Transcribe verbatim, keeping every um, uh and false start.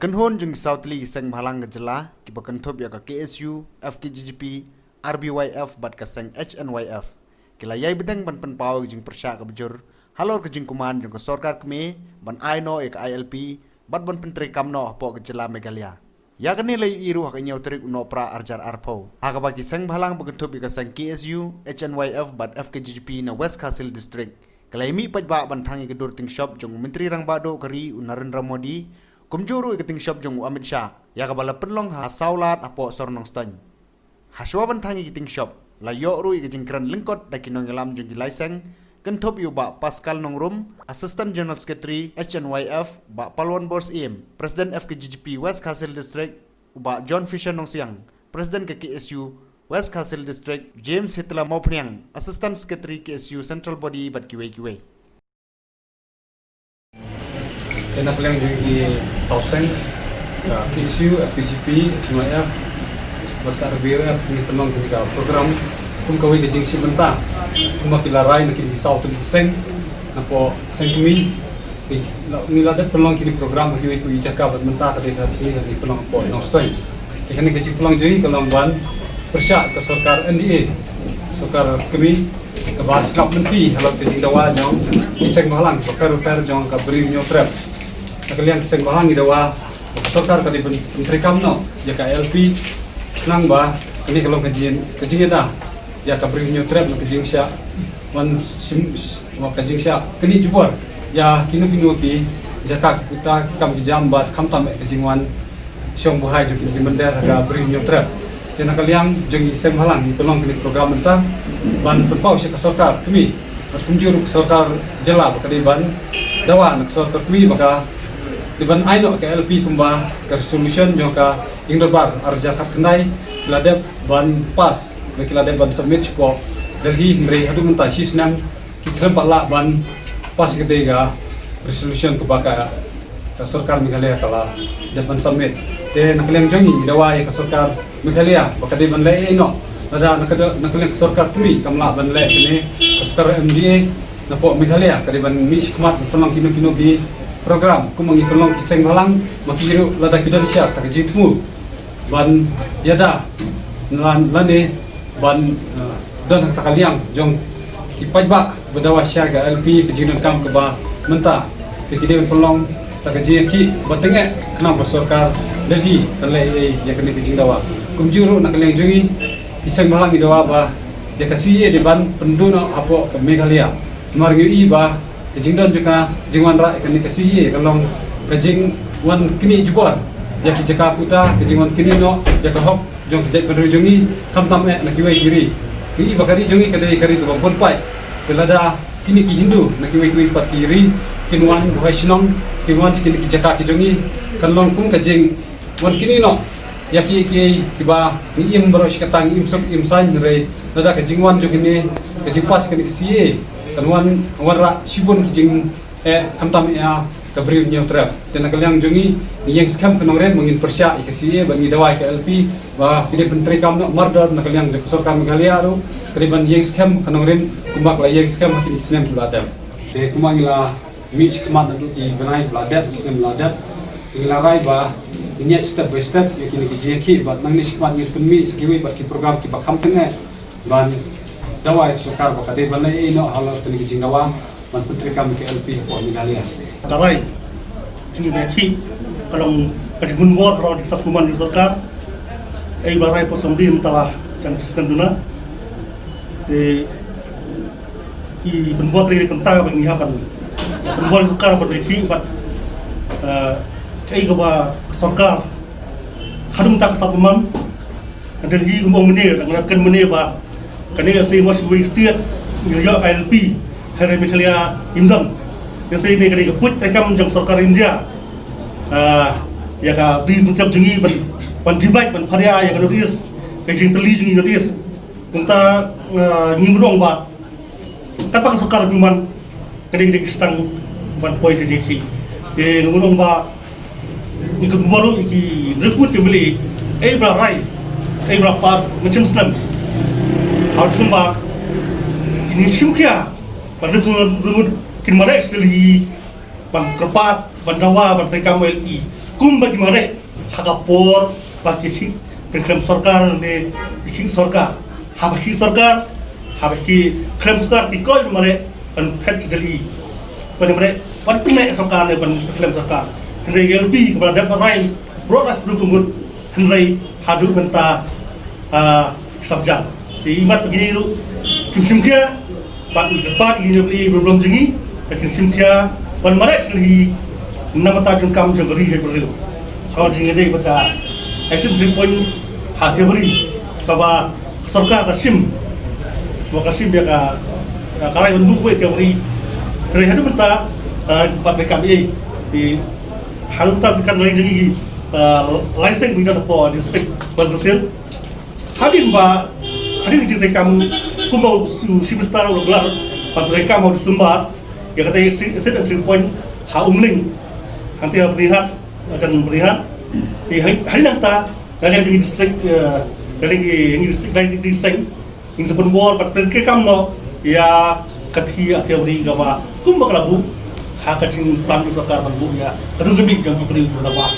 kynhun jong ki saw tylli ki seng bhalang ka jylla kiba kynthup ïa ka K S U, F K J G P, R B Y F bad ka seng H N Y F ki la ïai bteng ban pynpaw ïa ka jingpyrshah kaba jur halor ka jingkuman jong ka sorkar kmie ban ai noh ïa ka I L P bad ban pyntreikam noh hapoh ka jylla Meghalaya. Ïa kane la ïohi ruh ha ka hynñiew tarik u Nohprah arhajar arphew, ha kaba ki seng bhalang ba kynthup ïa ka seng K S U, H N Y F bad F K J G P na West Khasi Hills District ki la ïa mih paidbah ban thang ïa ka dur tyngshop jong u Myntri Rangbah Duh ka ri u Narendra Modi, kumjuh ruh ïa ka tyngshop jong u Amit Shah, ïa kaba la pynlong ha Sawlad hapoh sor Nongstoiñ. Hashwa ban thang ïa ka tyngshop, la ïoh ruh ïa ka jingkren lyngkot da ki nongïalam jong ki lai seng, kynthup ïa u Bah Pascal Nongrum, Assistant General Secretary H N Y F, Bah Palwan Borsyiem, President F K J G P West Khasi Hills District, u Bah John Fisher Nongsiang, President ka K S U West Khasi Hills District, James Hitler Mawphniang, Assistant Secretary K S U Central Body bad kiwei kiwei. Te na ka liang jong ki saw seng, ka K S U, F K J P, H N Y F bad ka R B Y F, ngi pynlong kane ka program kum kawei ka jingshim bynta, kumba ki la rai na kine ki saw tylli ki seng, napoh seng kmie. Ngi la, ngi la dep pynlong kine ki program ha kiwei kiwei ki jaka bad mynta ka dei ka sngi ngi pynlong hapoh Nongstoiñ. Te kane ka jingpynlong jong ngi ka long ban pyrshah ïa ka sorkar N D A, sorkar kmie, kaba sngap lynti halor ka jingdawa jong ki seng bhalang kiba pher bapher jong ka Bri u Hynñiewtrep. Na ka liang ki seng bhalang ngi dawa ka sorkar ka dei ban pyntreikam noh ïa ka I L P, khnang ba kane ka long ka jing, ka jingïada ïa ka Bri u Hynñiewtrep na ka jingshah wan shim, wan ka jingshah knieh jubor ïa kino kino ki jaka, ki puta, ki kam ki jam bad khamtam eh ka jingwan shong buhai jong kine ki mynder ha ka Bri u Hynñiewtrep. Te na ka liang jong ngi seng bhalang ngi pynlong kane ka program mynta ban pynpaw sha ka sorkar kmie bad kumjuh ruh ka sorkar jylla ba ka dei ban dawa na ka sorkar kmie ba ka dei ban ai noh ka I L P kumba ka resolution jong ka Ïing Dorbar arhajar khatkhyndai ki la dep ban pass, ba ki la dep ban submit shapoh Delhi, hynrei haduh mynta shi snem ki khlem pat lah ban pass ïa ka dei ka resolution kaba ka, ka sorkar Meghalaya ka la dep ban submit. Te na ka liang jong ngi ngi dawa ïa ka sorkar Meghalaya ba ka dei ban leh ei ei noh. Lada na ka, na ka liang ka sorkar kmie kam lah ban leh kane, ka sorkar M D A napoh Meghalaya ka dei ban mih shakhmat ban pynlong kino kino ki program kum ma ngi pynlong ki seng bhalang, ma ki ruh lada ki don sha kata ka jingthmu ban ïada lane ban, eh, don ha kata ka liang jong ki paidbah ba dawa sha ka I L P, ka jingdonkam kaba mynta. Te ki dei ban pynlong kata ka jingïakhih ba tyngeh khnang ba ka sorkar Delhi kan leh ei ei ïa kane ka jingdawa. Kumjuh ruh na ka liang jong ngi ki seng bhalang ngi dawa ba ïa ka C A A dei ban pynduh noh hapoh ka Meghalaya. Namar ngi ïohi ba ka jingdon jong ka jingwanrah ïa kane ka C A A ka long ka jingwan knieh jubor ïa ki jaka puta, ka jingwan knieh noh ïa ka hok jong ka jaitbynriew jong ngi, khamtam eh na kiwei ki ri. Ngi ïohi ba ka ri jong ngi ka dei ka ri kaba bun paid. Te lada kine ki Hindu na kiwei kiwei pat ki ri kin wan buhai shnong, kin wan sha kine ki jaka ki jong ngi, kan long kum ka jingwan knieh noh ïa kiei kiei kiba ngi im baroh shi katta, ngi im suk im saiñ, hynrei lada ka jingwan jong kine, ka jingpass kane ka C A A kan wan wanrah shibun ki jing, eh, khamtam ïa ka Bri u Hynñiewtrep. Te na ka liang jong ngi ngi ïeng skhem ka nongrim ba ngin pyrshah ïa ka C A A bad ngi dawa ïa ka I L P ba ki dei ban pyntreikam noh, mardor na ka liang jong ka sorkar Meghalaya ruh ka dei ban ïeng skhem ka nongrim kumba ka la ïeng skhem ha kine ki snem kiba la dep. Te kumba ngi la mih shakhmat naduh ki bnai ba la dep, snem ba la dep, ngi la rai ba ngin ïaid step by step ïa kine ki jingïakhih bad nangne shakhmat ngin pynmih sa kiwei pat ki program kiba kham tyngeh ban dawa ïa ka sorkar ba ka dei ban leh ei ei noh halor kane ka jingdawa ban pyntreikam ïa ka I L P hapoh Meghalaya. Ka rai jong ngi ba ïakhih ka long ka jingpynbor halor ka jingsaphurman jong ka sorkar. Ei ba rai pynsaphriang mynta la jan shisnem duna. Te i pynbor ka dei kynta ba ngi hap ban pynbor ïa ka sorkar ban ïakhih bad, eh, kaei kaba ka sorkar haduh mynta ka saphurman. Ka Delhi ka ong mynne, nga kren mynne ba kane ka seng West Khasi Hills State ngi la ïoh I L P, hynrei Meghalaya ngim don. Ka seng ne ka dei ka buit treikam jong sorkar India. Ah, ïa ka Bri Hynñiewtrep jong ngi ban, ban divide, ban pharia ïa ka North East, ka jingtylli jong ngi North East. Kumta, ah, ngi mut ong ba katba ka sorkar pynman ka dei ka dei ka sdang ban poi sha jingïakhih. Te nga mut ong ba ngi kynmaw ruh ïa ki nongkut ki M L A, ei ba la rai, ei ba la pass mynshem snem ha u December, ki ngi shu khia ban rung, rung kin mareh sdang hi ban kyrpad, ban dawa, ban treikam ïa ka I L P. Kumba ki mareh ha ka por ba ki khih, pynkrem sorkar ne ki khih sorkar. Haba khih sorkar, haba ki khlem sorkar, ki kloi mareh ban phet jali, ban mareh ban pynleh sorkar ne ban khlem sorkar. Hynrei ka L P kaba la dep rai, bro, la pynlut pyngut. Hynrei haduh mynta, ah, ki sap jam. Te imat ba kine ruh kim shim khia, bad ki kyrpad ïa kine ki blei bym jong ngi, ba kin shim khia ban mareh sha Delhi na bynta jong kam jong ka ri jong ka briew. Ka jingïadei bad ka Action Three Point ha Thaiawari, kaba sorkar ka shim, ba ka shim ïa ka, ka rai ban buh wei Thaiawari. Hynrei haduh mynta, ah, pat treikam ei. Te haduh mynta kan rai jong ngi, ah, lai seng ba ngi don hapoh district Bangasan. Hadien ba, hadien ka jingtreikam kumba u Chief Minister u la kular, ban treikam ha u December ïa kata ka Action Three Point ha Umling, hangtei ha Byrnihat, hajan Byrnihat. Te ha, hadien nangta, na liang jong ngi district, eh, na liang ngi, ngi district, na liang jong ngi district, ngin sa pynbor bad treikam noh ïa ka thih Thaiawari kaba kumba ka la buh ha ka jingplan jong sorkar ban buh ïa ka dung ka mih jong ki briew kiba la wah.